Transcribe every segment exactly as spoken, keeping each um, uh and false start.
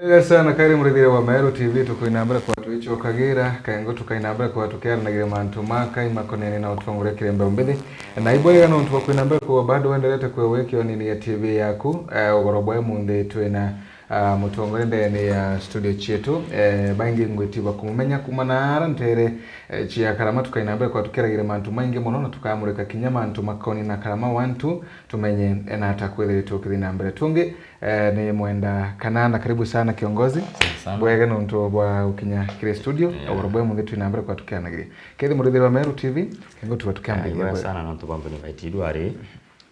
Wega sana, kari murithire wa Meru T V, tukwina mbere kwa twichokagira, kaingo tukaina mbere kwa tukiaranagira mantu makai makonene na utongoria kiri mbeu mbithi. Na ibwega nontu bwa kwina mbere kwa bado wenderete kwewe kionini ya T V yaku, eh, ugoro bwa munthi twina, ah, mutongoria ndene ya studio cietu. Eh, baingi ngwitiba kumumenya kuma na ara ntere, eh, cia Karama, tukaina mbere kwa tukiaragira mantu maingi muno na tukamurika kinya mantu makoni na Karama one two, tumenye, eh, nata kwithiritwe ukithi na mbere. Tungi, Eh, ni mwenda kanana, karibu sana kiongozi. Asante sana. Bwega nontu bwa gukinya kiri studio, Yeah. ugoro bwa munthi twina mbere kwa tukianagiria. Kethi murithiri wa Meru T V, kengo tuba tukiambiriria. Bwega sana nontu bwa mbuni baiti idwari,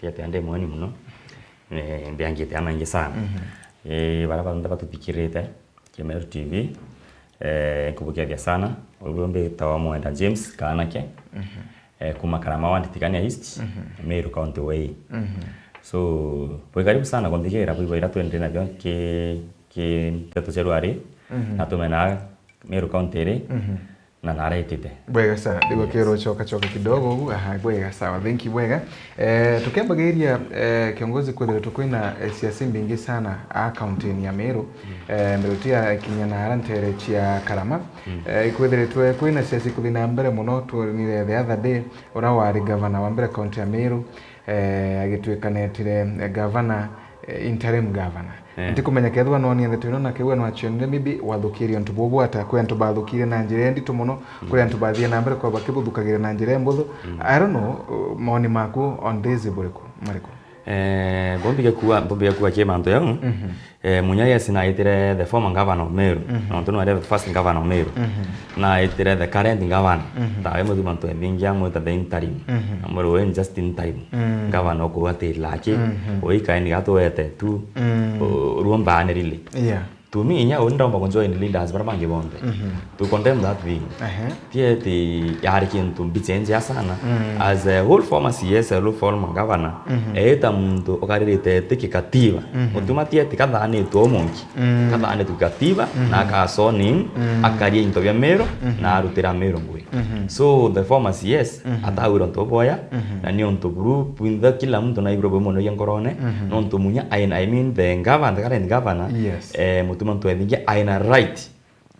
tiate ande mweni muno. Eh, mbiangite amaingi sana. Mhm. Eh, bara banthe batuthikirite, kia Meru T V, eh, nkubukethia sana. Uyu mbitawa Mwenda James Kanake. Mhm. Eh, kuma Karama Ward, Tigania East, Mhm. Meru County Way. Mhm. So, bwi karibu sana kunthikiira bwigwa ira twendere nabio ki, ki nteto cia rwari, Mhm. na tumena Meru County iri, Mhm. na naretite. Bwega sana. Ndigwa Yes. kero choka choka kidogo ugu. Aha, bwega, sawa. Thank you, bwega. Eh, tukiambagiria, eh, kiongozi, kwithirwa tukwina, eh, siasa mbingi sana a county ya Meru. Mm. Eh, mbere tu ya kinya na ara ntere cia Karama. Mm. Eh, ikwithiritwe kwina siasa ikuthi na mbere muno. Twonire the other day, ura wari gavana wa mbere county ya Meru, eh, agitwika netire, eh, gavana, eh, interim gavana. Eh. Ntikumenya kethwa noni the twino na kiu no achionire, maybe wathukirie untu bubu ata, kwi antu bathukirie na njira nditu muno, Mm. kuri antu bathie na mbere kwa bakibuthukagira na njira mbuthu. Mm. I don't know, uh, maoni maku on this buriku, mariku? Eh, mbombige kuwa, mbombige kuwa ki mantu yau. Mhm. Eh, Munya, yes, naitire the former governor of Meru. Mhm. Nontu nwe the first governor of Meru. Mhm. Naitire the current governor. Mhm. Tawe muthuma ntwethingia mwita the interim. Mhm. Amwira we just in time. Mm. Governor ukuatirira aki. Mhm. Uikaeni gatuwete tu. Mm. U-, ruo mbaanirire. Yeah. To me, inya uni ndomba ku join leaders bara bangi bonthe. Mhm. To condemn that thing. Ehe. Ti eti yari kintu mbiche njea sana. Mm. As a whole former C S, a whole former governor, Mhm. eeta muntu ukaririte eti kikatiba. Mhm. Utuma ti eti kathanitwe umunki. Mm. Kathanitwe kikatiba, Mhm. na akasoning, Mm. akaria into bia Meru, Mhm. na arutira Meru ngui. Mhm. So, the former C S, Mhm. atawirwe untu boya, Mhm. na ni untu buru bwinthe kila muntu naigirwe bumunogia nkorone, Mhm. nontu Munya, I, I mean the governor, the current governor, Yes. eh, mutuma ntwethingia aina right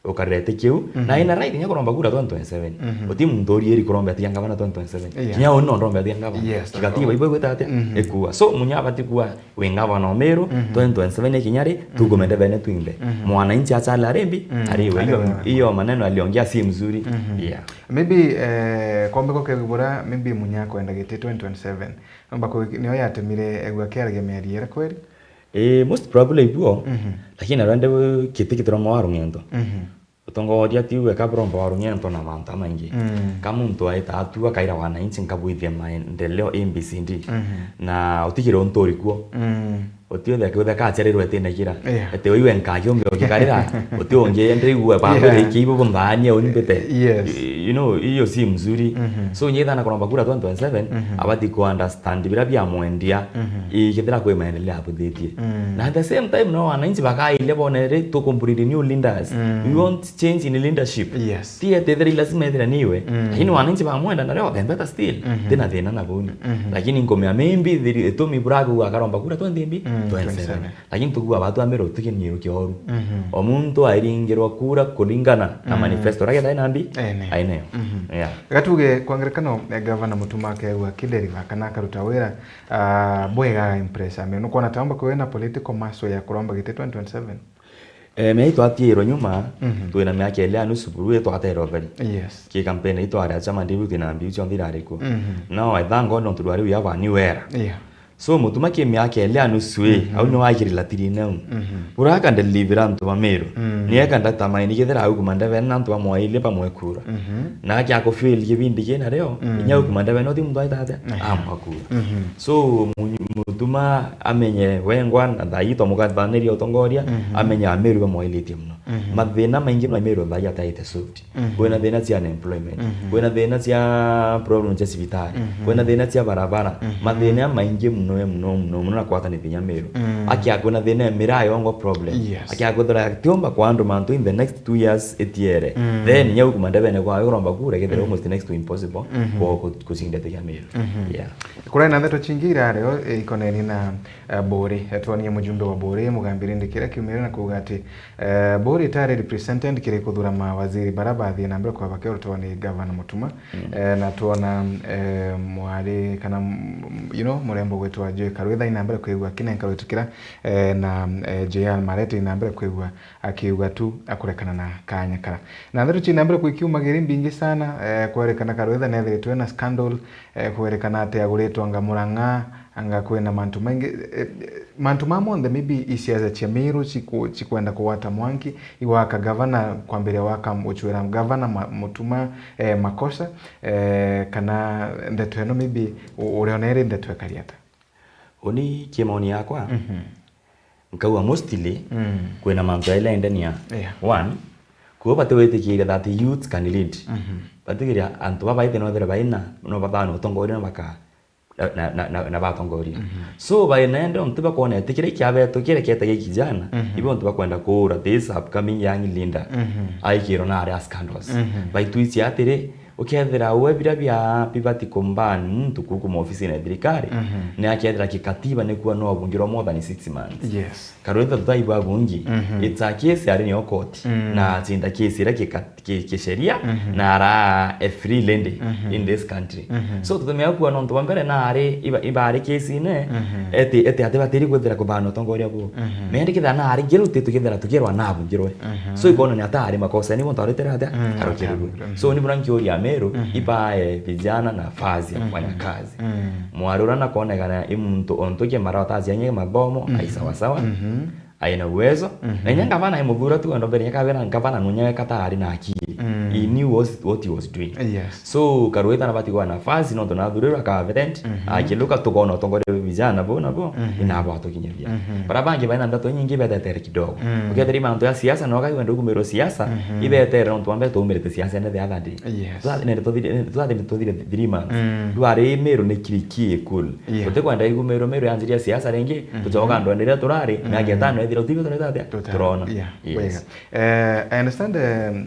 ukarete kiu, Mhm. na aina right nya kuromba kura twenty twenty-seven. Mhm. Uti muntu urieri kuromba atiga ngavana twenty twenty-seven. Yeah. Kinya uni no ndromba atiga ngavana. Yes, Kigatiba that's ibo igwita atia? Mhm. Ikua. So, Munya abati kuwa wi ngavana o Meru, Mhm. twenty twenty-seven ikinya ri, Mhm. tukumende bene twinthe. Mhm. Mwananchi achale arimbi, Mhm. ariwe. Hiyo, Ariwe. hiyo maneno aliongea si mzuri. Mhm. Yeah. Maybe, eh, kombe ko kegubura, maybe Munya kwenda giti twenty twenty-seven. Nomba ku-, nio yatemire egua kiaragia miario ira kweri? Eh, most probably ibuo, Mhm. lakini arende giti kitiroma wa rung'ento. Mhm. Utongoria ti uwe kaburomba wa rung'ento na mantu amaingi. Mm. Ka muntu aita atua kaira wananchi nkabwithia maendeleo A B C D. Mhm. Na utigire untu uri kuo. Mm. Uti uthe akiuthe kaciarirwe itine kira. Yeah. Ete iwe nkakiumbe ugikarira, uti ungi ndirigue bakwira Yeah. iki ibo bunthanie unyumbite. Yes. You know, hiyo si mzuri. Mhm. So, nyithana kuromba kura twenty twenty-seven, Mhm. abati ku understand bira bia mwendia, Mhm. ikithira kwi maendeleo abuthitie. Mm. Na at the same time, no wananchi bakaile bone ri tukumburia new leaders. Mm. We want change in leadership. Yes. Ti ete ethira lazima ethira niwe. Mm. Lakini wananchi bamwenda na leo they better still. Mhm. Tina thina na buni. Mhm. Lakini nkomea maybe thiri itumi buraku akaromba kura twenty mbi, Mm, twenty-seven. twenty-seven. Lakini tukua batu ambe rutike niru kioru. Mhm. O muntu airingirwa kura kuringana na Mm. manifesto rake thai nambi. Ene. Aine. Mhm. Yeah. Gatuge kwa ngerekano, eh, gavana Mutuma akegua kideriva kana akaruta wira, ah, bwega impress ame. Nukwona tamba kwina political muscle ya kuromba giti twenty twenty-seven? Eh, mea itwatiirwe nyuma, Mhm. twina miaka ili ya nusu buru itwaterwa thari. Yes. Ki campaign itwari a chama ndibu tina mbiu cionthe irari kuo. Mhm. No, I thank God nontu rwari we have a new era. Yeah. So, Mutuma ki miaka ili ya nusu i, Mhm. au ni waikirila tirine u. Mhm. Uraka ndelivira antu ba Meru. Mm. Ni eka ndatamaini kethira au kuma ndevene na antu bamwe ili bamwe kura. Mhm. Na aki akufeel kibindi kina rio, Mm. inya au kuma ndevene uti muntu aita atia? Ehe. Amwa kura. Mhm. So, mu-, Mutuma amenye wengwa na thaii twamukathaniria utongoria, Mhm. amenye Ameru bamwailitie muno. Mhm. Mathina maingi ma Meru thaa ii jataite solved. Mhm. Kwina thina cia unemployment. Mhm. Kwina thina cia problem cia cibitari. Mhm. Kwina thina cia barabara. Mhm. Mathina maingi muno, muno, muno, muno na kwatani kinya Meru. Mm. Akia kwina thina ya miraa yongo problem. Yes. Akia kwithira tiomba kwa andu mantu in the next two years itiere. Mm. Then nyau kuma ndebene kwa uromba kura kethira Mm. almost next to impossible Mhm. kwa ku-, kucinda tiga Meru. Mhm. Yeah. Kurai na ndeto cingi irario, eh, ikoneni na, eh, Buri. Eh, twonie mujumbe wa Buri, Mugambi Rindi, kiria kiumire na kuuga ati, eh, Buri itari represented kiri kuthura mawaziri bara bathii na mbere kwa bakiorotwa ni Gavana Mutuma. Mm. Eh, na twona, eh, mwari kana, mm, you know, murembo gwitwa Joy Karwitha ina mbere kwigua kinenka rwitukira, eh, na, eh, J R Marete ina mbere kwigua akiuga tu akurekana na kanya kara. Na ndeto cina mbere kwikiumagiri mbingi sana, eh, kwerekana Karwitha nethiritwe na scandal, eh, kwerekana ati aguritwe anga Murang'a, anga kwina mantu maingi, eh, eh, mantu ma monthe, maybe i siasa cia Meru ciku-, cikwenda kugwata mwanki, igwaka gavana, kwambiria waka gucwira gavana ma-, Mutuma, eh, makosa, eh, kana ndeto ino maybe u-, uriona iri ndeto ikari ata? Uni kimaoni yakwa, Mhm. nkauga mostly, Mm. kwina mantu jairi endenia. Yeah. One, kuo bati gwitikiria that youths can lead. Mhm. Batikiria antu baba baite no bethire baina, no bathana utongoria no baka-, na, na, na, na, na batongoria. Mhm. So, bainaenda ontu bakwona ati kiria kiabetukire kiete gi kijana, Mhm. ibo ontu bakwenda kuura this upcoming young leader. Mhm. Aikirwo na aria scandals. Mhm. Baitwicia atiri, ukethira we biria bia bibati kumban muntu kuu kuma ofisine ya thirikari, Mhm. ni akethira kikatiba ni kuwa no abungirwa more than six months. Yes. Karwitha tutaibwa abungi, Mhm. it's a case ari nio court, Mm. na acinda case iria kika-, ki-, kisheria, Mhm. na ara a free lady Mhm. in this country. Mhm. So, tutumia kuwa nontu bwa mbere na ari iba-, iba ari case ine, Mhm. eti, eti ati batiri kwithira kuthana utongoria bu. Mhm. Mendi kithira na ari guilty tukithira tukirwa na abungirwe. Mhm. So, ikona ni ata ari makosa, ni muntu aritira atia? Mm, arukirwe. Arukirwe. Mhm. So, ni bura nkiuria Meru, Mhm. ibae vijana nafasi ya Mhm. kufanya kazi. Mm. Mwari uria nakonekana i muntu ontu kimara utacianye mathomo, Mhm. ai sawa sawa. Mhm. Aina uwezo. Mhm. Na inya ngavana ai muthura tu ando mbere, inya kavera ngavana nunya weka ta ari na akiri. Mm. He knew was, what he was doing. Yes. So, Karwitha nabati kwa nafasi, nontu nathurirwe aka evident, Mhm. akiluka tukona utongoria bwa vijana bo nabo, Mhm. inabo atukinyithia. Mhm. Bara bangi baina ndeto nyingi betetere kidogo. Mm. Ukethira mantu ya siasa, no kai wenda kumirwo siasa, Mhm. ibetere nontu ambe tumirite siasa ne the other day. Yes. Twa-, ne tuthire, ne twa-, ne tuthire three months. Mm. Ndwari Meru ni kiri ki cool. Yeah. Utikwenda igumirwo Meru yanjiria siasa ringi, Mhm. tucoka ndwene iria turari, Mhm. miaka itano ithira, utibio tureta atia? Tuta-, Turona. Yeah, Yes. wega. Eh, I understand, um,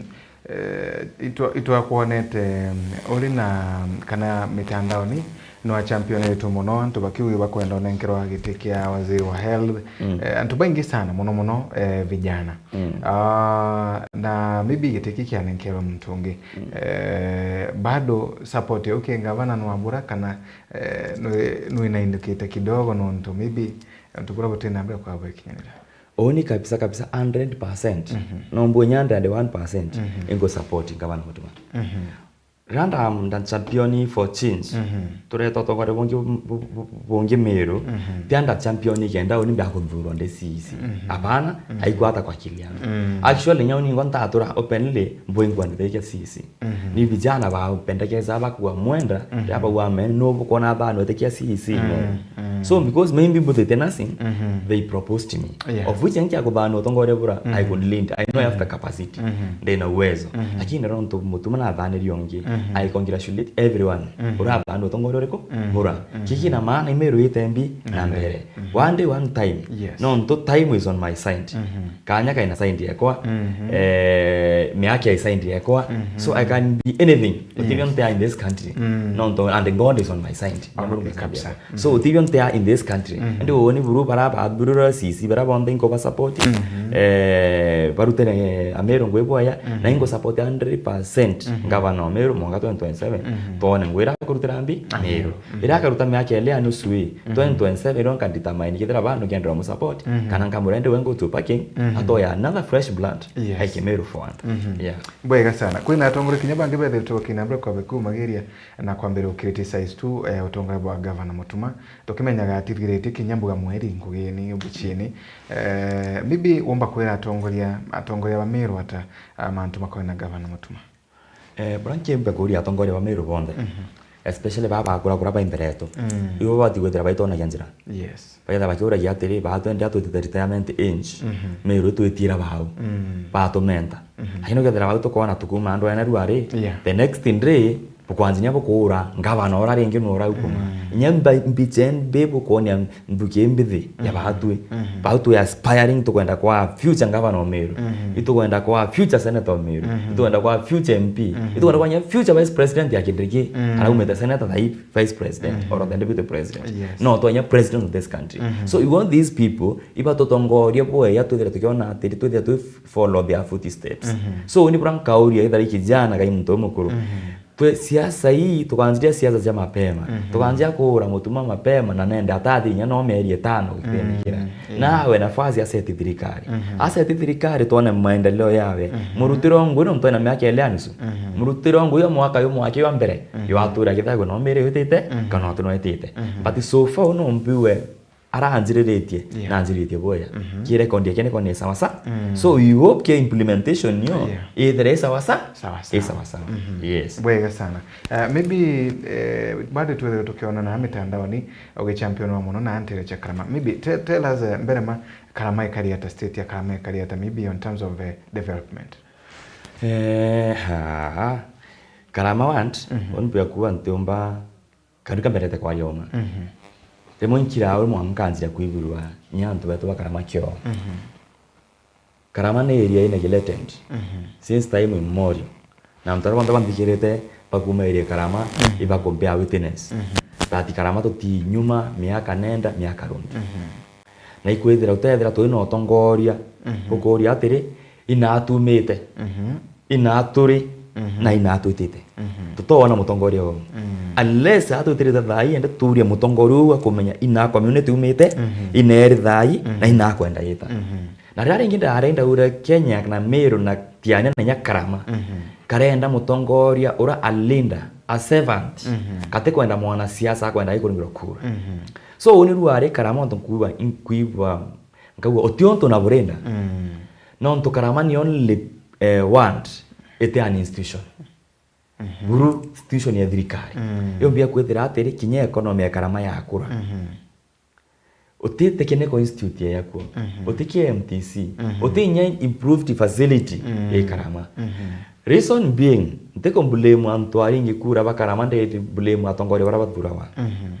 eh, itwa-, itwakwonete, um, uri na, kana mitandaoni, nwa championitwe muno, antu bakiuga bakwenda unenkerwa giti kia waziri wa health. Mm. Eh, antu baingi sana, muno muno, eh, vijana. Mm. Ah, na maybe giti ki kianenkerwe muntu ungi. Mm. Eh, bado support yau ki ngavana nwabura kana, eh, nwi-, nwinainukite kidogo nontu maybe antu bura butina mbere kwa bwekinyanira? Uni kabisa kabisa hundred percent. Mhm. No mbwe hundred and one percent Mhm. ingo support ngavana Mutuma. Mhm. Riria nda, nda champion for change, Mhm. tureta utongoria bungi bu-, bu-, bu-, bungi Meru, Mhm. tia nda champion kenda uni mbia kuthurwa ndi C E C. Mhm. Hapana, Mhm. haikwata kwa akili yangu. Mm. Actually, nyau ningo ntatura openly, mbwingwa nditekia C E C. Mhm. Ni vijana bapendekeza bakua mwenda, Mhm. ya bagua men, no bukona bano tekia C E C, no. Mm, mm. So, because maybe mbutite nursing, Mhm. they proposed me. Yeah. Of which nkia kuthana utongoria bura, I Mhm. could lead. I know I have the Mhm. capacity. Mhm. Ndina uwezo. Mhm. Lakini ronto Mutuma na thanirio ungi, Mhm. I congratulate everyone. Mhm. Ura thana utongoria uriku? Mhm. Bura. Mhm. Kiki na maana Meru ite mbi na Na mbere. mbere. Mhm. One day, one time. Yes. Nontu time is on my side. Mhm. Kanya kaina side yakwa. Mhm. Eh, miaka i side yakwa. Mhm. So I can be anything. Utibio Yes. ntea in this country. Mm. Nontu, and God is on my side. Ah, Mungu kabisa. So, Mhm. utibio ntea in this country. Mhm. Ndi uoni buru bara ba, buru ra C C, bara bonthe inko ba support. Mhm. Eh, barutere Ameru ngwi bwaya, Mhm. na ingo support hundred percent Mhm. ngavana Ameru mwaka twenty twenty-seven. Mhm. Tone ngwira kurutira mbi, Ameru. Ameru. Mhm. Ira akaruta miaka ile ya nusu ii, Mhm. twenty twenty-seven iro nkadetermine kethira bano kendera mu support, Mhm. kana nkamurende we go to parking, Mhm. atoya another fresh blood, Yes. aike Meru forward. Mhm. Yeah. Bwega sana. Kwina atongoria kinya bangi bethiritwe bakinambira kwamba kumagiria na kwambira u criticize tu, eh, utongoria bwa Gavana Mutuma. Tukimenyaga atithiritie kinya mbuga mweri ngugini, ubuchini. Eh, maybe womba kwira atongoria, atongoria ba Meru ata, ah, mantu makoe na Gavana Mutuma? Eh, bura nkiumba kuria atongoria ba Meru bonthe. Mhm. especially baa bakura kura bai mbere yetu. Mm. Ibo babati kwithira baitonagia njira. Yes. Bagetha bakiuragia atiri, baa twende atwitite retirement age, mhm, Meru itwitiira bau. Mm. Batumenta. Mhm. Lakini ukethira bau tukoona tukuma andu ene ruari, yeah, the next day, bukwanjiria bukuura ngavana ura ringi nura ukuma. Mm. Inya mba-, mbiche mbi bukonia nthuki mbithi ya, mhm, batwi. Mhm. Bau twi aspiring, tukwenda kwa future governor o Meru. Mhm. Itukwenda kwa future senator o Meru. Mhm. Itukwenda kwa future M P. Mhm. Itukwenda kwa nya future vice president ya Kindiki. Mhm. Araumite senator thai vice president, mhm, or the deputy president. Yes. No, twanya president of this country. Mhm. So we want these people, iba tutongoria bwega, twithire tukiona atiri, twithire tu follow their footsteps. Mhm. So ni bura nkauria ithari kijana kai muntu mukuru. Mhm. Twe siasa hii, tukanjia siasa cia mapema. Mhm. Tukanjia kuura mutuma mapema na nenda atathi inya no mieri itano gitini kira. Mm, yeah. Nawe nafasi aseti thirikari. Mhm. Aseti thirikari, twone maendeleo yawe. Mhm. Murutiro ngui no mtwena miaka ile ya nusu. Mhm. Murutiro ngui yo mwaka yo mwaka yo mbere. Mhm. Yo atura kithagwe no mieri itite, mhm, kana otu no itite. Mhm. But so far no mbiwe aranjiriritie, yeah, na anjiriritie bwega. Mhm. Ki record yake niko ni sawa sawa. Mm. So we hope ki implementation yo, yeah, ithire i sawa sawa. Sawa sawa. I sawa sawa. Mhm. Yes. Bwega sana. Uh, maybe, eh, bado tuweze tukiona na mitandaoni, ugichampion wa muno na antere cha Karama. Maybe te-, tell us, eh, mbere ma Karama ikari ata, state ya Karama ikari ata, maybe on terms of, eh, development. Eh, ha, ha. Karama want, mhm, unpia kuwa ntiumba Kariu ka mberete kwaria uma. Mhm. Rimwe nkira au mwanka nkanjia kwigurwa ni antu betu ba Karama kio. Mhm. Karama ni area ina neglected. Mhm. Since time immemorial. Na antu aria bonthe banthikirite bakuma area Karama, mhm, ibakumpea witness. Mhm. That Karama tuti nyuma miaka nenda, miaka rundi. Mhm. Na ikwithira utethira turi na utongoria, mhm, ukuria atiri, ina atumite. Mhm. Ina turi, mhm, na ina twitite. Mhm. Tutoona mutongoria umwe. Mm. Unless atwitirite thai, ende tuurie mutongoria uu akumenya ina community umite, mhm, ina eri thai, mhm, na ina kwenda yita. Mhm. Na riria ringi ndarenda ura Kenya na Meru na Tiania na inya Karama, mhm, karenda mutongoria ura a leader, a servant, mhm, kati kwenda mwanasiasa akwenda ikuringirwa kura. Mhm. So, uni ruari Karama ontu nkuigua, nkuigua, nkauga, uti untu na burenda. Mm. Nontu Karama ni only, eh, want iti an institution. Mhm. Buru institution ya thirikari. Mm. Yo mbia kwithira atiri, kinya economy ya Karama yakura. Mhm. Uti technical institute ya kuo. Mhm. Uti K M T C. Mhm. Uti inya improved facility, mm, ya Karama. Mhm. Reason being, ntiko blame antu aringi kura ba Karama, ndi blame atongoria bara bathurawa. Mhm.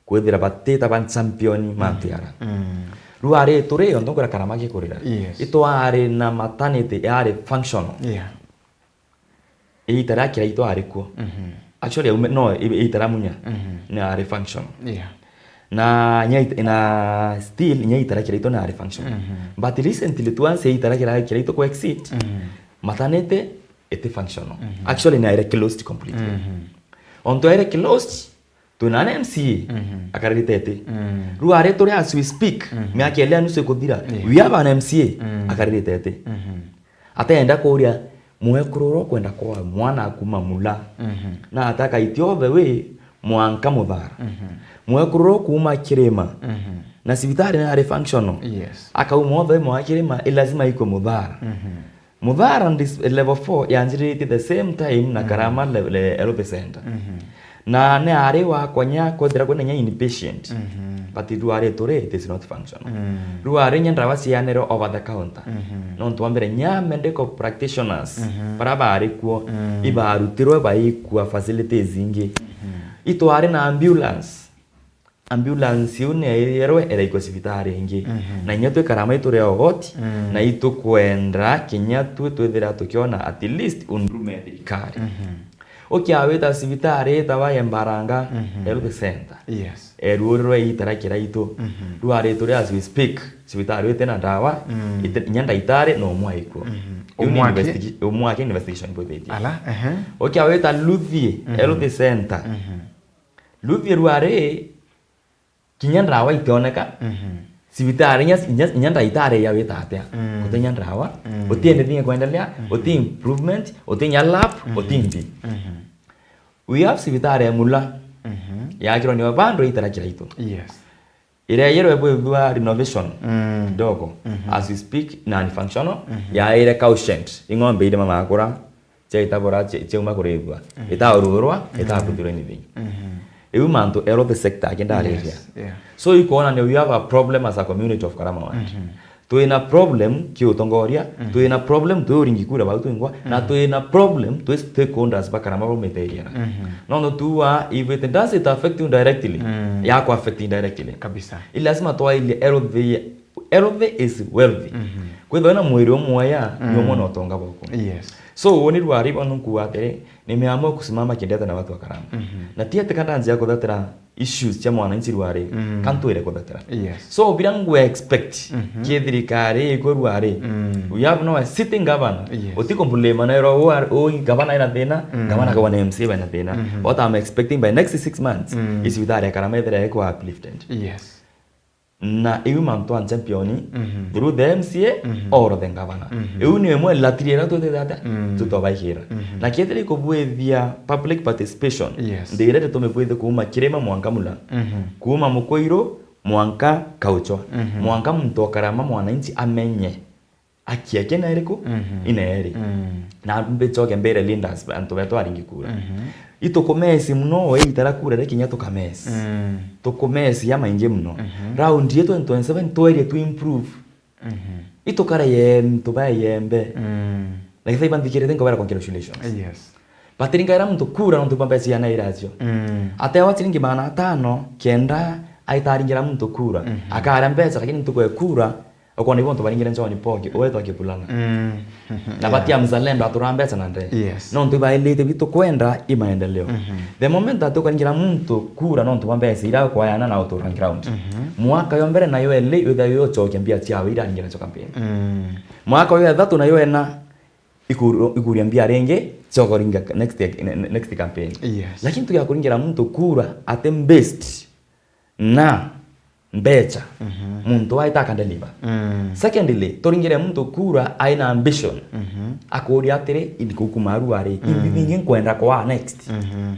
Kwithira batita ba champion mantu yara. Mm. Riu ari turi, ontu kwira Karama gikurira. Yes. Itwari na maternity yari functional. Yeah. Iita ria Kiraitu ari kuo. Mhm. Actually, aume-, no, i-, iita ria Munya, mhm, ni ari functional. Yeah. Na nya it-, na still, nya iita ria Kiraitu ni ari functional. Mhm. But recently, tuanse iita ria Kira-, Kiraitu ku exit, mhm, maternity iti functional. Mhm. Actually, ni aire closed completely. Mhm. Ontu aire closed, twina an M C A, mhm, akararite iti. Mm. Riu ari turi as we speak, mhm, miaka ili ya nusu ikuthira, yeah, we have an M C A, mm, akararite iti. Mhm. Atenda kuria mwekuru uria ukwenda kwa mwana akuma Mula. Mhm. Na ataka iti all the way mwanka Muthara. Mhm. Mwekuru uria ukuuma Kirima. Mhm. Na cibitari ni ari functional. Yes. Akauma all the way mwanka Kirima, i lazima ikwe Muthara. Mhm. Muthara dis-, level four yanjiriritie the same time na, mhm, Karama le-, le-, Health Center. Mhm. Na ni ari wa konya kwethira kwina nya inpatient. Mhm. But riu ari turi, it is not functional. Mm. Riu ari nya ndawa cianirwe over the counter. Mhm. Nontu wa mbere nya medical practitioners, mhm, bara bari kuo, mm, ibarutirwe baikua facilities ingi. Mhm. Itwari na ambulance. Ambulance iu ni yairwe iraikwa cibitari ingi. Mhm. Na inya twi Karama ituri ogoti, mm, na itukwenda kinya twi twithira tukiona at least undume ya thirikari. Mhm. Ukiawita cibitari itawa ya Mbaranga, mhm, Health Center. Yes. Erurirwe iita ria Kiraitu. Mhm. Riu ari turi as we speak, cibitari iu itina ndawa, mm, iti-, inya ndaitari no umwe aikwo. Mhm. Iu ni umwe aki? Investi-, umwe aki investigation ibwithitie. Ala, ehe. Ukiawita Luthie, mhm, Health Center. Mhm. Luthie riu ari, kinya ndawa itioneka. Mhm. Cibitari inya, inya, inya ndaitari yawita atia? Mm. Guti inya ndawa, mm, guti anything ikwendelea, mhm, guti improvement, guti inya lab, mhm, guti mbi. Mhm. We have cibitari ya Mula. Mhm. Yakirwe ni bando iita ria Kiraitu. Yes. Iria yero ibwithwa renovation, mm, kidogo. Mhm. As we speak, na ni functional, mhm, yaire cow shed. Ing'ombe ile mama akura, Ciaitabora, cia-, ciauma kurithua. Mhm. Itaururwa, mhm, itabutirwa anything. Mhm. Iu mantu health sector aki ndariria. Yes, yeah. So ikwonania we have a problem as a community of Karama Ward. Mhm. Twina problem ki utongoria, mhm, twina problem twi uringi kura bau twingwa, na, mhm, twina problem twi stakeholders ba Karama baumite area. Mhm. Nono tuwa, if it does it affect you directly, mm, yako affect indirectly. Kabisa. Ile lazima twailie health, health is wealth. Mhm. Kwithwa na mwiri umwaya, mm, ni umwe na utonga bwaku. Yes. So, uni rwari bono nkuwa atiri, nimeamua kusimama kindete na watu wa Karama. Mhm. Na ti ati ka ndanjia kuthatira issues cia mwananchi rwari, mm, ka ntwire kuthatira. Yes. So, bila ngwe expect, mhm, ki thirikari ikwe rwari, mm, we have no a sitting governor. Yes. Utiko blame na ro u, u governor ina thina, mm, governor kwa na M C A ina thina. Mhm. What I'm expecting by next six months, mm, is with that Karama ithire kwa uplifted. Yes. Na iu mantu a champion, mhm, through the M C A, mhm, or the governor. Mhm. Iu ni imwe latiri ira twitite ata, mm, tutobaigira. Mhm. Na kethira ikubwithia public participation, yes, ndirete tumibwithie kuuma Kirima mwanka Mula. Mhm. Kuuma Mukuiru mwanka Kauchwa. Mhm. Mwanka muntu o Karama mwananchi amenye aki yake na iriku? Mhm. Ina iri. Mm. Na mbicoke mbere leaders, antu betu aringi kura. Mhm. Itukumesi muno, we itara kura ri kinya tukamesi. Mm. Tukumesi ya maingi muno. Mhm. Round yetu twenty twenty-seven twerie tu improve. Mhm. Itukare ye, tubae yembe. Mm. Na githai banthikirite nkobera congratulations. Yes. Batiringaira muntu kura nontu bwa mbeca ciana iracio. Mm. Atewa ciringi magana atano, kenda aitaringira muntu kura. Mhm. Akaria mbeca, lakini ntuku ya kura, ukwona ibo ntu baringire John Pogi, uwe twa Kipulana. Mm. Na batia mzalendo atura mbeca na nde. Yes. Nontu ibailite bitu kwenda i maendeleo. Mhm. The moment ati ukaringira muntu kura nontu bwa mbeca ira ukwayana na utura ground. Mhm. Mwaka yo mbere nayo eli, witha yo ucokia mbia ciawe ira aringire nacio campaign. Mm. Mwaka yo ya thatu nayo ena, iku-, ikuria mbia ringi, cia kuringa next, ne-, ne-, next campaign. Yes. Lakini tugia kuringira muntu kura ati based na mbeca, mhm, muntu aita akadeliver. Mm. Secondly, turingire muntu kura aina ambition. Mhm. Akuria atiri, "Ini kuku maru ari, mm, imbi bingi nkwenda kwa next?" Mhm.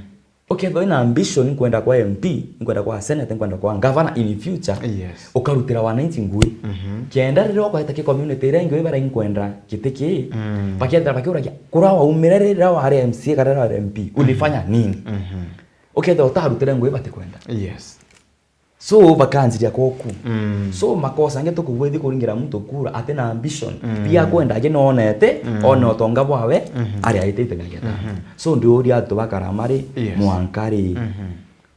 Ukethirwa wina ambition nkwenda kwa M P, nkwenda kwa senate, nkwenda kwa governor in future, yes, ukarutira wananchi ngui. Mhm. Kenda riria ukweta ki community iria ingi wibara inkwenda giti ki, mm, bakethira bakiuragia, "Kura waumire riria wari M C A kana wari M P, ulifanya nini?" Mhm. Ukethira utarutire ngui batikwenda. Yes. So, bakanjiria koku. Mm. So, makosa angi tukugwithi kuringira muntu kura ati na ambition. Mm. Bia kwenda angi nonete, mm, one utonga bwawe, mhm, ari aitite na geta. Mhm. So, ndiuria antu ba Karama ri, yes, mwanka ri, mhm,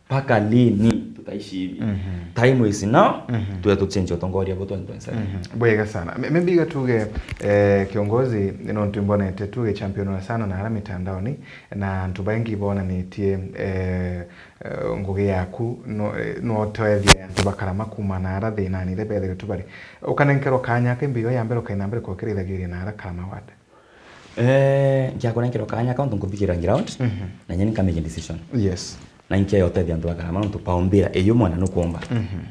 mpaka lini tutaishibi? Mhm. Time is now, mhm, tuwe tuchange utongoria bwa twenty twenty-seven. Mhm. Bwega sana. Me-, maybe iga tuge, eh, kiongozi, nontu mbonete tuge champion wa sana na ara mitandaoni, na antu baingi bonanitie, eh, eh, ngugi yaku, no, eh, no utethia antu ba Karama kuuma na ara thinani iria bethirite bari. Ukanenkerwa kanya ka mbio ya mbere ukaina mbere kukirithagiria na ara Karama ward? Eh, nkiakunenkerwa kanya ka untu nkuthikiira ground, mhm, na nyeni nkamake decision. Yes. Na nkiaya utethia antu ba Karama nontu paumbira iyo mwana nukumba. Mhm.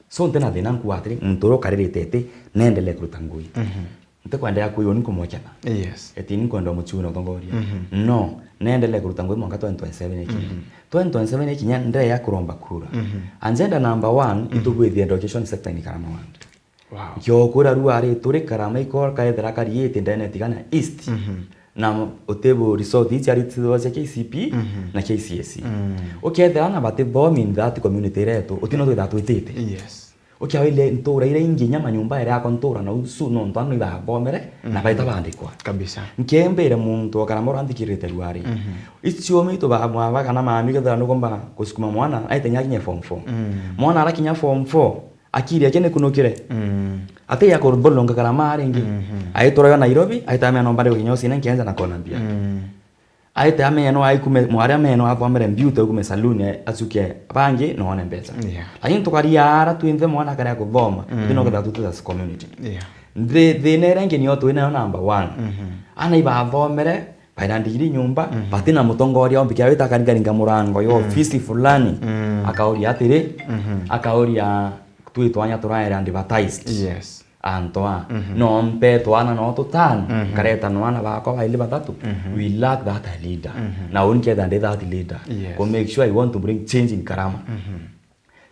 So, ntina thina nkuga atiri, muntu uria ukaririte iti, neendelee kuruta ngui. Mhm. Ntikwenda ya kwiyo ni kumweketha. Yes. Eti ni kwenda muchuna utongoria. Mhm. No, neendelee kuruta ngui mwanka twenty twenty-seven ikinya. Mhm. Twenty twenty-seven ikinya, ndee ya kuromba kura. Mhm. Agenda number one, mhm, itubwithie education sector in Karama ward. Wow. Nkiokura rua ri, turi Karama iko kaethira kariite ndene tigana East. Mhm. Na utibu result ici ari cia K C P, mhm, na K C S E. Mm. Ukethira na batithomi in that community iretu, utino twitha twitite. Yes. Ukiawa ile ntura iria ingi inya manyumba iria akwa ntura na usu nontu anu ibathomere na, mm, baita bandikwa. Kabisa. Nkembere muntu okana mora nthikirite ruari. Mhm. Icio mitu ba mwa kana mami kethira nukomba kusukuma mwana aite nya kinya form four. Mm. Mwana arakinya form four, akiri yake nikunukire. Mm. Ate ya kurbolonga Karama ringi. Mhm. Aitura yo Nairobi, aita amea nomba ri ukinya usine nkienza na kona mbia. Mm. Aite ameno aikume, mwari ameno athomere beauty, aikume saluni, acuke bangi, none mbeca. Yeah. Lakini tukaria ara twinthe mwana akaria kuthoma, mm, tino ketha tutu as community. Yeah. Thi-, thina iria ingi niyo twinayo number one. Mhm. Ana ibathomere, baina ndigiri nyumba, mhm, batina mutongoria ombikia wita akaringaringa murango yo, mm, ofisi fulani, mm, akauria atiri, mhm, akauria twitwanya turaera advertised. Yes. Antu aa, mhm, no mpe twana no tutano, mhm, nkareta nwana bakwa baili bathatu. Mhm. We lack that leader. Mhm. Na uni ketha ndi that leader. Yes. Ku make sure I want to bring change in Karama. Mhm.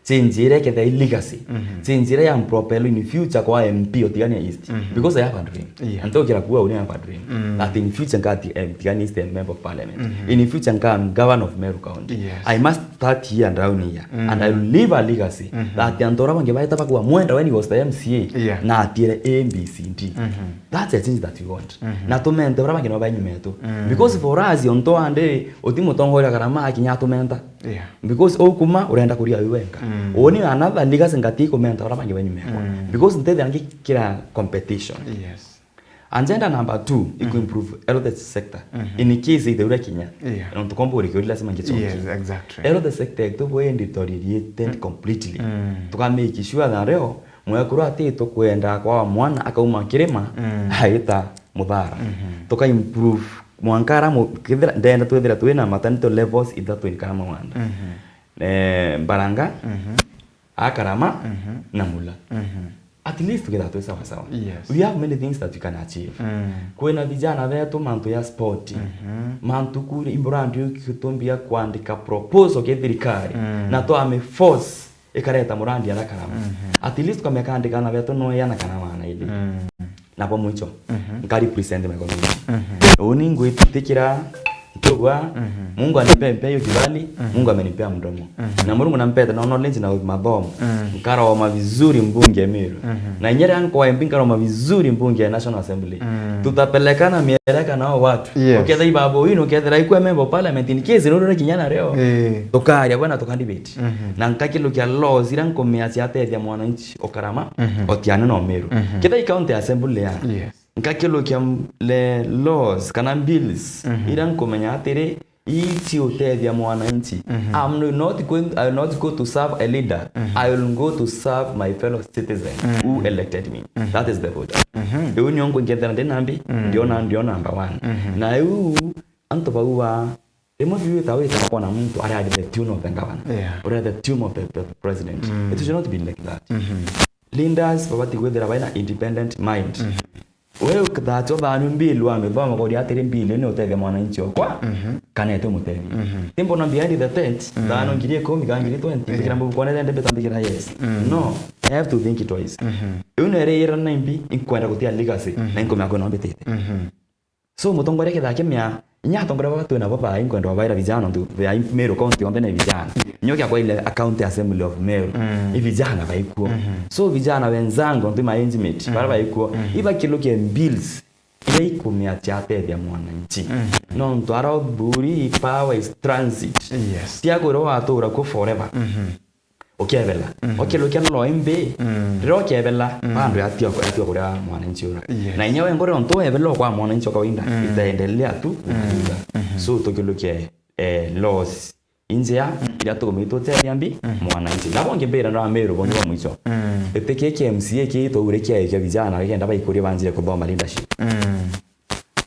Change iria ikethira i legacy. Mhm. Change iria ya propel in future kwa M P o Tigania East. Mhm. Because I have a dream. Yeah. And tokira kuwa uni have a dream. Mm. That in future ngati, eh, Tigania East a member of parliament. Mhm. In future ngam governor of Meru County. Yes. I must start here and down here. Mm. And I will leave a legacy. Mhm. That antu aria bangi baita bakwa Mwenda when he was the M C A. Yeah. Na atiere A, B, C, D. Mhm. That's a change that we want. Mhm. Na tumente baria bangi no banyumetu. Mm. Because for us, onto ande, uti mutongoria karama akinya atumenta. Yeah. Because ukuma urenda kuria wi wenka. Mm. Uni another legacy ngati kumenta ura bangi wenyu mekwa. Mm. Because ntethira ngi kira competition. Yes. Agenda number two, iku improve health sector. Mhm. In case ithe ura kinya. Yeah. Nontu kombo uri kiuri lazima ngichonge. Yes, exactly. Health sector itu bwendi toririe tent completely. Mm. Tuka make sure that leo mwekuru ati tukwenda kwa mwana akauma kirima, mm, aita muthara. Mhm. Tuka improve mwanka ara mu-, kethira, ndenda twethira twina maternity levels ithatu in Karama Ward. Mhm. Eh, Mbaranga, mhm, Akarama, mhm, na Mula. Mhm. At least tukethira twi sawa sawa. Yes. We have many things that we can achieve. Mm. Kwina vijana betu mantu ya sport. Mhm. Mantu kuri imburandi ukitumbia kwandika proposal ke thirikari. Mm. Na twame force ikareta murandi ara Karama. Mhm. At least kamekandika na betu no yana kana wana ili. Mm. Na kwa mwicho, mhm, nka represent my community. Mhm. Uni ngwitikira, nkiuga, mhm, Mungu anipee mpea hiyo kibali, mhm, Mungu amenipea mdomo. Mhm. Na Mungu nampete na knowledge na mathomo. Mhm. Nkaroma vizuri mbunge ya Meru. Mhm. Na inya riria nkwa M P nkaroma vizuri mbunge ya National Assembly. Mhm. Tutapelekana mieleka nao watu. Yes. Ukethira ibabu ino, ukethira ikwa member of parliament, in case nurure kinya na leo. Eh. Tukaria bwana tukandibate. Mhm. Na nkakilukia laws iria nkumea ciatethia mwananchi o Karama, mhm, o Tigania na o Meru. Mhm. Kethira i county assembly ya. Yes. Nkakilukia m-, le laws kana bills, mhm, iria nkumenya atiri, ii ciutethia mwananchi. Mhm. I'm no-, not going, I will not go to serve a leader. Mhm. I will go to serve my fellow citizen, mhm, who elected me. Mhm. That is the voter. Mhm. Iu nio nkwingethera ndi nambi, mhm, ndiona, ndiona number one. Mhm. Na iu antu bau ba Rimwe biu wita wita kwona muntu ari at the tune of the governor, yeah, or at the tune of the, the president. Mm. It should not be like that. Mhm. Leaders babati gwithira baina independent mind. Mhm. Wewe ukithatio thanu mbili wa mithoma kori atiri mbili ni utethia mwananchi okwa, mhm, kana ete mutethi. Mhm. Timbona behind the tent, mm, thanu ngiri ikumi kana ngiri twenty, yeah, bikira mbubu kone thende beta mbikira yes. Mm. No, I have to think twice. Mhm. Iu nere ira na imbi, inkwenda gutia legacy, mhm, na inkumenya kwina mbitite. Mhm. So, mutongoria kethira akimea, inya atongoria baba twina bo bai nkwenda baira vijana, nontu ya Meru County yonthe ni vijana. Nyo kia kwa ile county assembly of Meru, mm, i vijana baikuo. Mhm. So, vijana wenzangu, nontu ma age mate, mm, bara baikuo, mm, ibakiluke bills iria ikumea ciatethia mwananchi. Mm. Nontu ara buri power is transit. Yes. Tia kwirwo watura kuo forever. Mhm. Ukebela. Mhm. Ukilukia no imbi, mm, riria ukebela, mm, bado yatiwa, yatiwa kuria mwananchi ura. Yes. Na inya we ngore ontu webela kwa mwananchi wa kawaida, mm, itaendelea tu, mm, kukuza. Mhm. So, tukilukia, eh, laws injea, mm, iria tukumitutethia mbi, mm, mwananchi. Na bongi mbira na Meru, bongi bwa mwicho. Mm. Itikia ki M C A ki twaure kia, kia vijana, kenda baikuria banjire kuthoma leadership. Mm.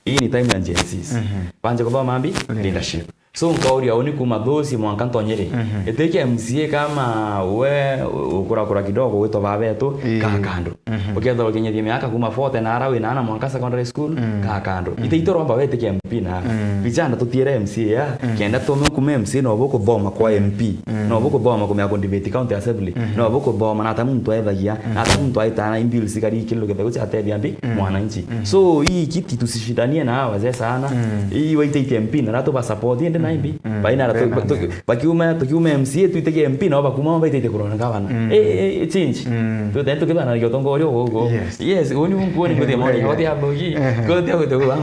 Hii ni time ya Gen Zs. Mhm. Banje kuthoma mbi? Leadership. Leadership. So, nkauria uni kuma those mwanka ntonyere. Mhm. Itikia M C A kama we ukurakura kidogo, witwa baba betu, ii, kaa kando. Mhm. Ukethira ukinyithia miaka kuma forty na ara wina ana mwanka secondary school, mm, kaa kando. Mhm. Ite itoromba wetike M P na ara. Mm. Vijana tutiere M C A ya, mm, kenda tume kuma M C A no bukuthoma kwa, mm, M P. Mm. No bukuthoma kumenya ku debate county assembly. Mhm. No bukuthoma na ata muntu aethagia, mm, na ata muntu aitana bills kari kindu githegu ciatethia mbi, mm, mwananchi. Mhm. So, hii kiti tusishindanie na hawa wazee sana. Mm. Hii waitite M P na ratu ba support ende na imbi. Mm. Baina ra tu-, bena tu-, bakiuma, tukiuma M C A tuitike M P na bakuma baitite kurona gavana. Mm. Eh, eh, eh, change. Mm. Tutende tukibana na utongoria ugu. Yes. Yes, uni ungu ni kuthia moni, hote ya bogi. Ehe. Kote ya kuthia kuthia.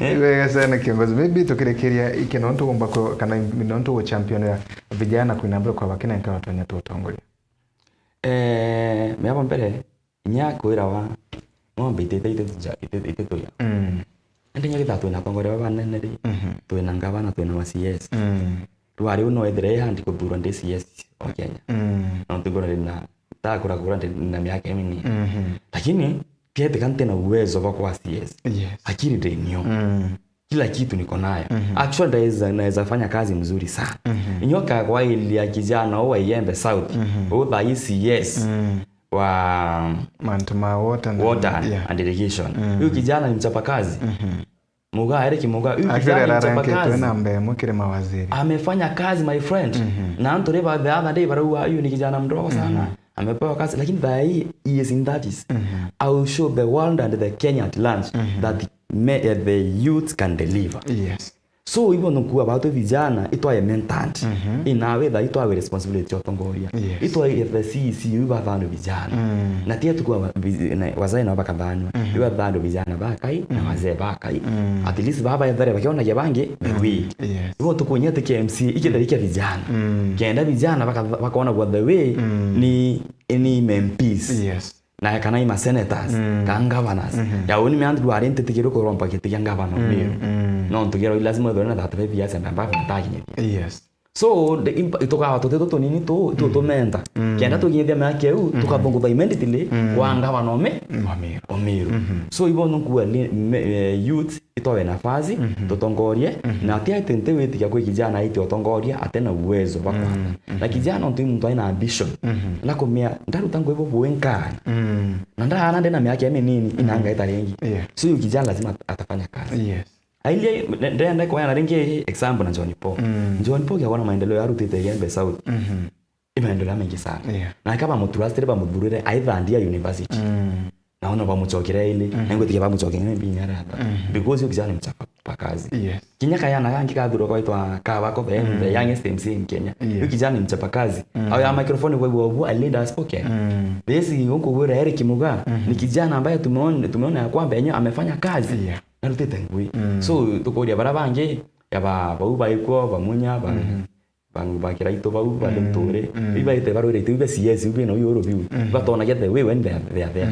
Ni wega sana kiongozi. Maybe tukirikiria iki nontu gomba ku-, kana nontu gu champion ya vijana kwina mbere kwa bakina nkana tonya tutongoria. Eh, miabo mbere, inya kwirawa ng'ombe itete, itete tuja, itete, itete tuya. Mm. Indi inya githaa twina atongoria baba banene ri, mhm, twina ngavana, twina ma C S. Mm. Rwa riu no ethire i handi kuthurwa ndi C S o Kenya. Mm. Nontu ngura ndina, ta kura kura ndina miaka imini. Mhm. Lakini, kietika ntina uwezo bwa kwa C S. Yes. Akiri ndi nio. Mm. Kila kitu niko nayo. Mhm. Actually, naweza, naweza fanya kazi mzuri sana. Mhm. Inyoka kwa ili ya kijana wa Igembe South. Mhm. Uthaisi, yes. Mm. Wa mantu ma water na, water, yeah, and irrigation. Mm. Huyu kijana ni mchapa kazi. Mhm. Muga, Eric Muga, huyu kijana ni mchapa kazi. Namba imwe kiri mawaziri. Amefanya kazi, my friend. Na antu riba the other day barauga, "Huyu ni kijana mdogo sana. Amepewa kazi, lakini thaa hii he is in thirties." I will show the world and the Kenya at large that me, eh, the youth can deliver. Yes. So, hivyo nikuwa batu vijana, itwaye mentored. Inawe tha itwawe responsibility ya utongoria. Yes. Itwaye the C E C, iba thano vijana. Na tia tukua wa-, vi-, na, wazee nao bakathanwa. Iba thano vijana bakai, na wazee bakai. At least baba ethare bakionagia bangi, the way. Yes. Hivyo tukunyia ti K M C, ikithari kia vijana. Kenda vijana baka-, bakona kwa the way, ni, ni M Ps. Yes. Na kana i ma senators, ka governors. Ya uni me antu dwari ntitikirwe kuromba giti kia governor Meru. No ntugira lazima ithone na thirty-five years and above na takinyithia. Yes. So, the imp-, itukawa tuteto tunini tu, tu tumenta. Kenda tukinyithia miaka iu, tukathungutha immediately kwa governor ome, Omeru. So, ibo nukua li-, me-, eh, youth itwawe nafasi, tutongorie, na ati ati nti witikia kwi kijana aiti utongoria, ate na uwezo bwa kwamba. Na kijana untu i muntu aina ambition, na kumia, ndaruta ngwibo bwinka. Na ndaana ndina miaka iminini, inanga itaringi. Yeah. So, uyu kijana lazima at-, atafanya kazi. Yes. Ailie, nde-, ndenda kuheana ringi example na John Paul. John Paul kiakona maendeleo arutite Igembe South. I maendeleo maingi sana. Yeah. Na akaba mutrustire bamuthurire aithandia university. Na ona bamuchokere ili, na ngwitikia bamuchokere ni binya rata. Because uyu kijana ni mchapa kazi. Yes. Kinya kayana gangi kathurwa kwaitwa Kawako, the, the youngest M C in Kenya. Yeah. Uyu kijana ni mchapa kazi. Au ya microphone kwa ibu obu, a leader spoken. This unkugwira Eric Muga, ni kijana ambaye tumeona, tumeona ya kwamba yenyewe amefanya kazi. Yeah. Narutite ngui. So, tukuria bara bangi, ya ba, bau baikwo, bamunya, ba, ba, ba Kiraitu bau, bari nturi. Ibaite barwirite, iba C S, iba no yoro biu. Batonagia the way when they are, they are there.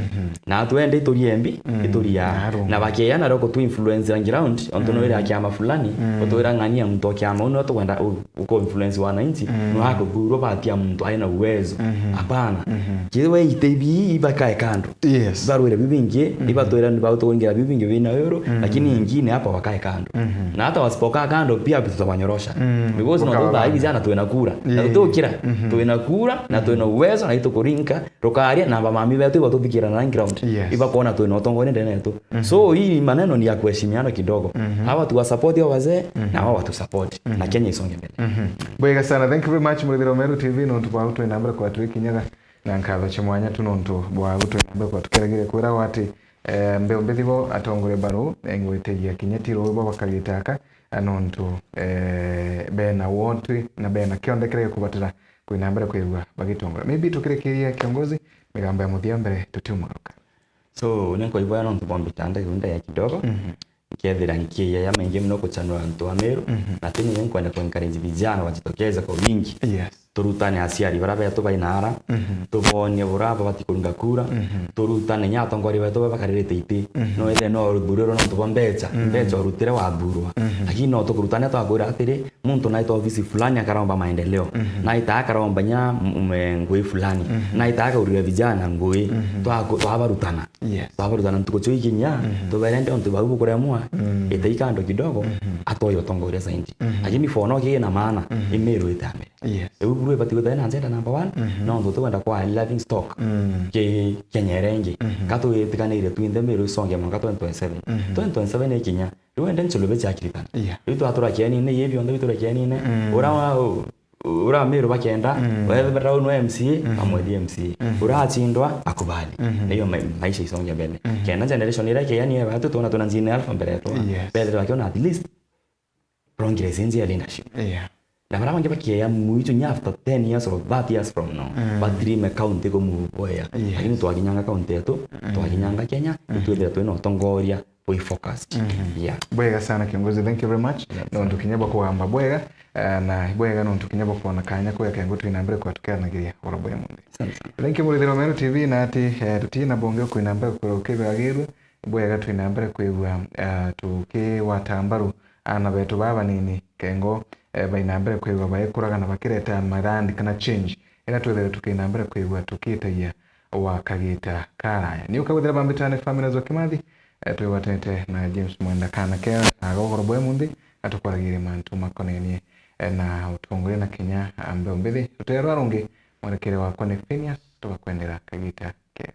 Na twende iturie mbi, ituria. Na bakeya na roko tu influence na ground, onto no ira kiama fulani, otwira ng'ania muntu o kiama, uno tukwenda u-, uko influence wananchi, no akuthurwa batia muntu aina uwezo. Hapana. Kiwe itebi ibakae kando. Yes. Barwire biu bingi, ibatwira ni bau tukuingira biu bingi bina yoro, lakini ingine hapa wakae kando. Na hata wasipokaa kando, pia tutawanyorosha. Because no tuta hivi jana twina kura. Na tutukira, twina kura, na twina uwezo, na itukurinka, tukaria na bamami betu ibatuthikira na ground. Yes. Ibakona twina utongoria ndene yetu. So hii maneno ni ya kuheshimiana kidogo. Hawa tuwa support hao wazee, na hawa watu support. Na Kenya isonge mbele. Bwega sana. Thank you very much, Murithiro Meru T V, nontu bwa twina mbere kwa twikinyaga. Na nkatho cia mwanya tu nontu bwa gutwina mbere kwa tukeragire kwiragwa ati, eh, mbeu mbithi bo atongoria baru, eh, ngwitigia kinya ti ruu bo bakagitaka, eh, nontu, eh, bena wotwi na bena kionthe kiria gikubatara kwina mbere kwigua bagitongoria. Maybe tukirikiria kiongozi, migambo ya muthia mbere tutiumagaruka. So, ni nkoigua nontu bwa mbita ndagunda ya kidogo. Nkethira nkiya ya maingi mono guchanura antu a Meru, na tini ni nkwenda ku encourage vijana wajitokeze kwa wingi. Yes. Turutane aciari bara betu bainara, tubonie bura babati kuringa kura, turutane nya atongoria betu baba bakaririte iti. No ethire no uthuriro nontu bwa mbecha, mbecha urutire wathurwa. Lakini no tukurutane twakwira atiri, muntu naita ofisi fulani akaromba maendeleo, naita akaromba nya m-, m-, ngui fulani, naita akaurira vijana ngui, twaku-, twabarutana. Yes. Twabarutana ntuku cio ikinya, tubere ndi ontu bau bukuremwa, ite ikando kidogo, atoye utongoria zaidi. Lakini for now kina maana, i Meru ite mbere. Yes. Riu buru ibati gwita na agenda number one, no ntu tukwenda kwa living stock. Ki Kenya iria ingi. Ka twitikanire twinthe Meru isonge mwanka twenty twenty-seven. Twenty twenty-seven ikinya, riu ende nchulube cia kiritana. Yeah. Riu twatura kienine, iye bionthe bitura kienine. Ura wa, u-, ura Meru bakenda, wethira unwe M C A, amwethi M C A. Ura achindwa, akubali. Na hiyo ma-, maisha isonge mbele. Kenda generation iria ikiya ni eba, tu tuona tuna njine alpha mbere yetu. Yes. Bethira bakiona at least progress nje ya leadership. Yeah. Na bara bangi bakieya mwicho nya after ten years or thirty years from now, ba dream county go move where. Yes. Lakini twakinyanga county yetu, twakinyanga Kenya, twithira twina utongoria we focused. Yeah. Bwega sana kiongozi, thank you very much. Nontu kinya bwa kugamba bwega, eh, na bwega nontu kinya bwa kuona kanya kwega kengo twina mbere kwa tukiaranagiria oro bwe munthi. Asante sana. Thank you, Murithiro Meru T V, na ati, eh, tutina bonge kwina mbere kwa ukibagirwe. Bwega twina mbere kwigua, eh, tukiwata mbaru ana betu baba banini kengo, eh, baina mbere kwigua baikuraga na bakireta mirandi kana change. Ira twethire tukina mbere kwigua tukitagia wa kagita karaya. Ni ukagwithira bambitane Family Nzwa Kimathi, eh, twigwatete na James Mwenda Kana Kea, na gogoro bwe munthi, atukwaragiria mantu makonenie, eh, na utongoria na kinya, ah, mbeu mbithi. Rutere rwa rungi, mwerekere wakwa ni Phineas, tugakwendera kagita kega.